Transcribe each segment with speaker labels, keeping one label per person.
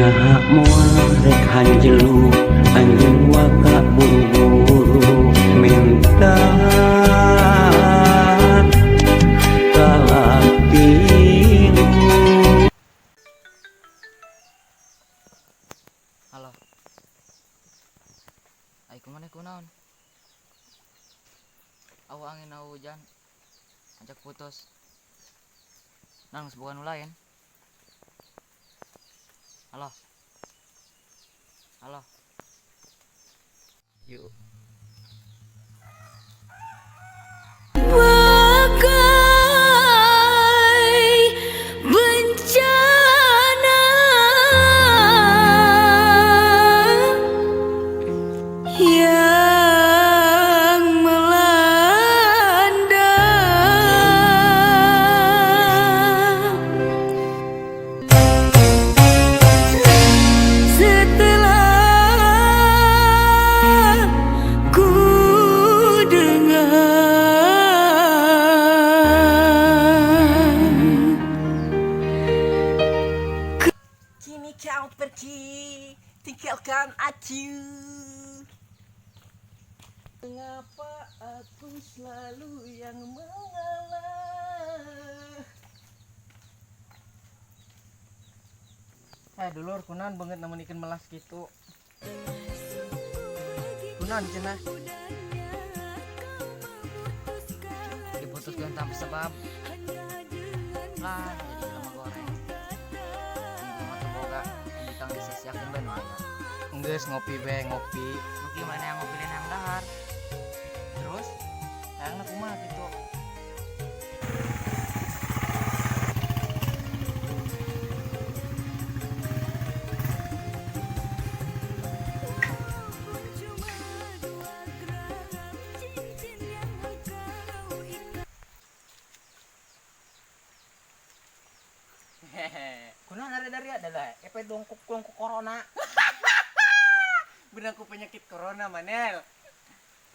Speaker 1: Naha moal rek hanjelu anjeun waka buru-buru minta talak tilu.
Speaker 2: Halo. Ai kumaha, kunaon? Awa angin, awa hujan. Ajak putus. Nang geus boga nu lain. Halo. Halo.
Speaker 3: Yuk.
Speaker 4: Bagai bencana yang melanda. Setelah ku dengar
Speaker 5: Kini kau pergi, tinggalkan aku. Mengapa aku selalu yang mengalah?
Speaker 3: Eh, dulur, kunaon banget namun ikan melas gitu? Kunaon cenah?
Speaker 2: Diputuskan tanpa sebab. Lah, jadi jelema goreng. Ibu mah teu boga, bikang disia-siakeun bae nu aya.
Speaker 3: Enggeus, ngopi be, ngopi.
Speaker 2: Nu gimana yang ngopi lain yang dahar?
Speaker 3: Terus hayangna kumaha gitu?
Speaker 4: Cuma 2 gram cincin yang engkau ikat.
Speaker 3: Hehe.
Speaker 5: Kunaon ada dari adalah epe dongkuk dongkuk corona.
Speaker 3: Bener aku penyakit corona, Manel.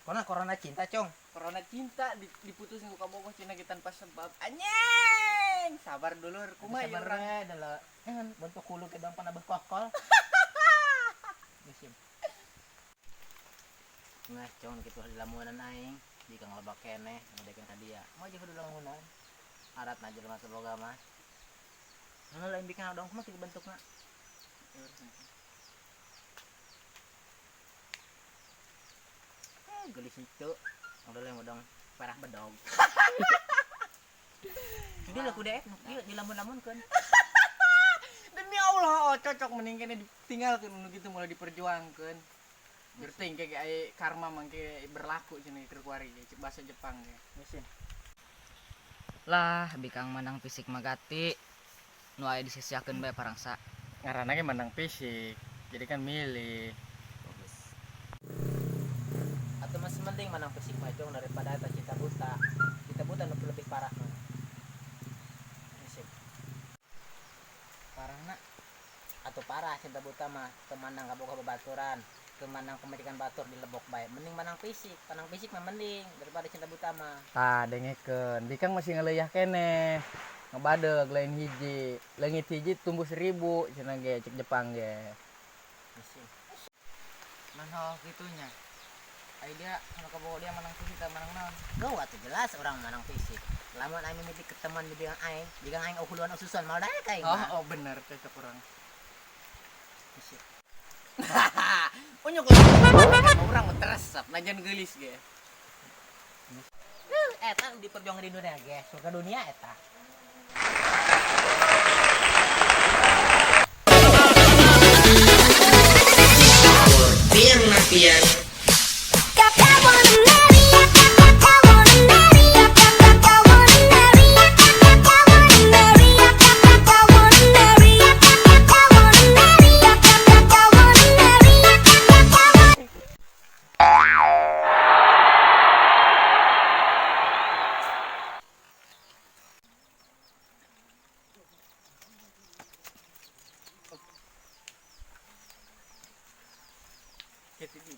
Speaker 5: Corona, corona cinta, cong.
Speaker 3: Corona cinta, diputusin ku kabogoh cenah ge tanpa sebab. Anjing, sabar dulur, kumaha ieu
Speaker 5: Sabar
Speaker 3: urang?
Speaker 5: we adalah jangan bentuk hulu ke dong panabah kokol. Geus. Nah, cong, kitu di lamunan aing, jika ngelebak keneh, ngedekeun ka dia. Mau aja kudu lamunan. Arat na jelema teu boga mah. Nu lain bikin dong kumaha kitu bentukna? Eh, gelis itu. Udah yang udang parah bedog. Jadi lah kuda nu kieu dilamun-lamunkeun.
Speaker 3: Demi Allah, oh, cocok mending kene ditinggalkeun nu gitu, mulai diperjuangkeun. Berarti kayak aya karma mangke berlaku cenah keur kuari ge, cek bahasa Jepang ge.
Speaker 5: Geus ya.
Speaker 2: Lah, bikang mandang fisik mah gati. Nu aya disia-siakeun bae parangsa.
Speaker 3: Ngaranna ge mandang fisik. Jadi kan milih.
Speaker 5: Bagus. Atau masih mending manang fisik mah, cong, daripada eta cinta buta. Cinta buta nu lebih parah mah. Geus ya.
Speaker 2: Parahna?
Speaker 5: Atau parah cinta buta mah, kemandang kabogoh babaturan, kemandang pemajikan batur dilebok bae. Mending manang fisik, manang fisik mah mending daripada cinta buta mah.
Speaker 3: Tah, dengekeun. Bikang masih ngeleuyak keneh. Ngebadeg lain hiji. Leungit hiji tumbuh 1000 cenah ge cek Jepang ge.
Speaker 5: Geus ya.
Speaker 2: Manoh kitunya. Ai dia anu kabogoh dia manang fisik tah manang naon?
Speaker 5: Gua atuh jelas orang manang fisik. Lamun aing mimiti ketemuan di bidang aing, jika aing uhuluan ususan mau daek aing
Speaker 3: Oh,
Speaker 5: mah.
Speaker 3: oh bener cocok urang.
Speaker 5: Geus ya.
Speaker 3: Unyuk lah. Urang mah teresep najan geulis ge.
Speaker 5: Eta diperjuangkan di dunia ge, surga dunia eta.
Speaker 6: Piang napian.
Speaker 4: I wanna marry, I wanna marry, I wanna marry, I wanna marry, I wanna marry, I wanna marry, I wanna marry, I wanna.
Speaker 3: Gitu di.